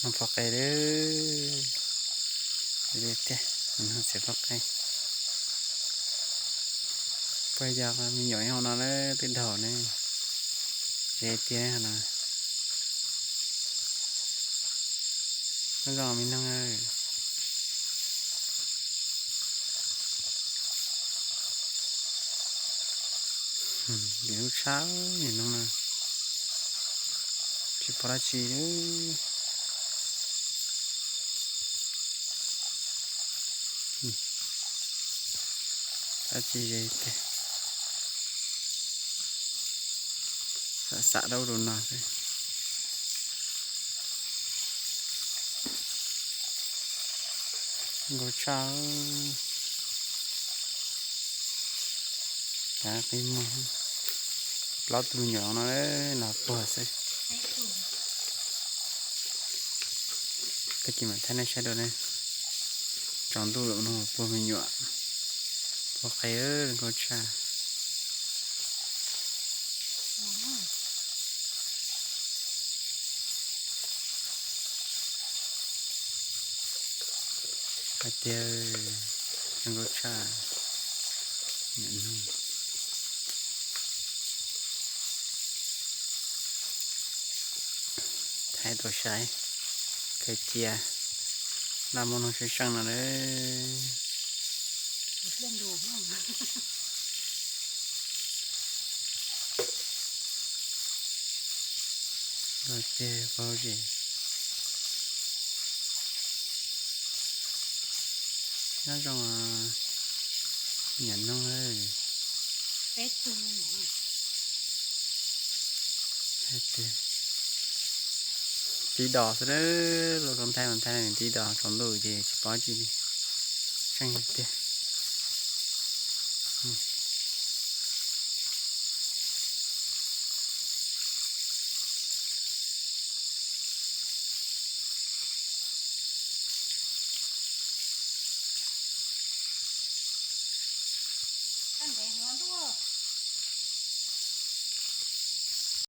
Noj pov qe lawm. Tiag, noj txiv pov qe. Puas yog me nyuam hauv no lawm twb daug ne. Ze tiag no. Noj zoo me noog. Lub tshaj, niam noog no tsis pom dab tsi li. Dab tsi ze tiag. Xam xam dab ub rau no xwb. Nkauj tshaj. Kav qi muag. Plaub tug me nyuam no los puag xwb. Tag kis mam thaij nej saib dua ne. Tsaus ntuj lawm no puag me nyuam. Puag qe nkauj tshaj. Hais tias zoo nkauj tshaj. Niam noog. Thaij tuaj saib, khaws cia, laj muaj noog seej seej no lawm. Los tiag paub zis. Nyob zoo niam noog. Peb tug. Hais tias tib dos xwb na, los koj thaij los thaij nws tib dos, tsaus ntuj ces tsis paub tsi li. Tseeb tiag.